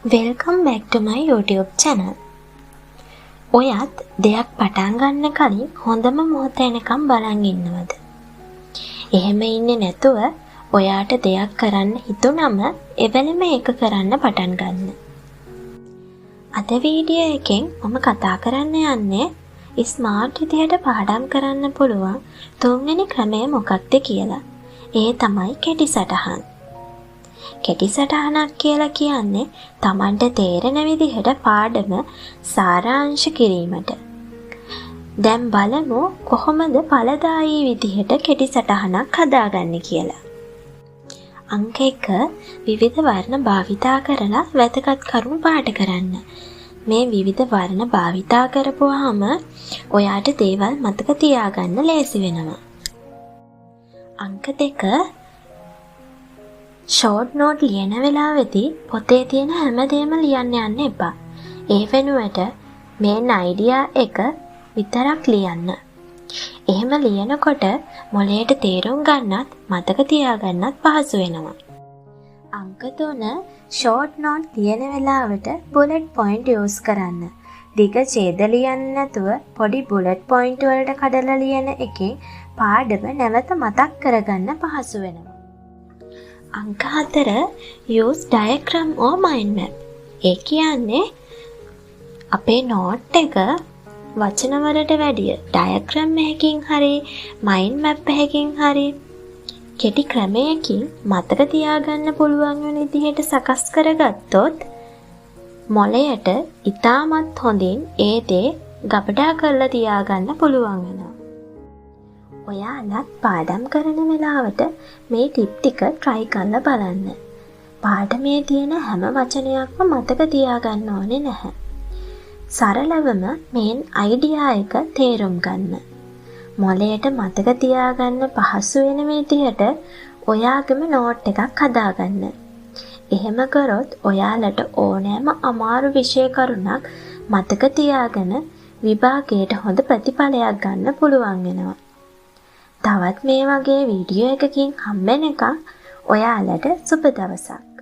Welcome back to my YouTube channel. ඔයත් දෙයක් පටන් ගන්න කලින් හොඳම මොහොත එනකම් බලන් ඉන්නවද? එහෙම ඉන්නේ නැතුව ඔයාට දෙයක් කරන්න හිතුනම එවෙලෙම ඒක කරන්න පටන් ගන්න. අද වීඩියෝ එකෙන් මම කතා කරන්න යන්නේ ස්මාර්ට් විදිහට පාඩම් කරන්න පුළුවන් තුන්වෙනි ක්‍රමය මොකක්ද කියලා. ඒ තමයි කෙටි සටහන්. කෙටි සටහනක් කියලා කියන්නේ තමන්ට තේරෙන විදිහට පාඩම සාරාංශ කිරීමට. දැන් බලමු කොහොමද ඵලදායී විදිහට කෙටි සටහනක් හදාගන්නේ කියලා. අංක 1, විවිධ වර්ණ භාවිතා කරලා වැදගත් කරුණු පාට කරන්න. මේ විවිධ වර්ණ භාවිතා කරපුවාම ඔයාට දේවල් මතක තියාගන්න ලේසි වෙනවා. අංක 2, ෂෝට් නෝට් ලියන වෙලාවෙදී පොතේ තියෙන හැමදේම ලියන්න යන්න එපා. ඒ වෙනුවට මේන් අයිඩියා එක විතරක් ලියන්න. එහෙම ලියනකොට මොළයට තේරුම් ගන්නත් මතක තියාගන්නත් පහසු වෙනවා. අංක 3, ෂෝට් නෝට් ලියන වෙලාවට බුලට් පොයින්ට් යූස් කරන්න. දිග ඡේද ලියන්න නැතුව පොඩි බුලට් පොයින්ට් වලට කඩලා ලියන එකෙන් පාඩම නැවත මතක් කරගන්න පහසු වෙනවා. අංක 4, use diagram or mind map. ඒ කියන්නේ අපේ නෝට් එක වචන වලට වැඩිය ඩයග්‍රෑම් එකකින් හරි මයින්ඩ් මැප් එකකින් හරි කෙටි ක්‍රමයකින් මතක තියාගන්න පුළුවන් වෙන විදිහට සකස් කරගත්තොත් මොළයට ඉතාමත් හොඳින් ඒ දේ ගබඩා කරලා තියාගන්න පුළුවන් වෙනවා. ඔයාලත් පාඩම් කරන වෙලාවට මේ ටිප් ටික try කරලා බලන්න. පාඩමේ තියෙන හැම වචනයක්ම මතක තියාගන්න ඕනේ නැහැ. සරලවම මේන් අයිඩියා එක තේරුම් ගන්න. මොළයට මතක තියාගන්න පහසු වෙන විදිහට ඔයාගේම නෝට් එකක් හදාගන්න. එහෙම කරොත් ඔයාලට ඕනෑම අමාරු විෂය කරුණක් මතක තියාගෙන විභාගයට හොඳ ප්‍රතිඵලයක් ගන්න පුළුවන් වෙනවා. තවත් මේ වගේ වීඩියෝ එකකින් හම්බෙනකම් ඔයාලට සුබ දවසක්.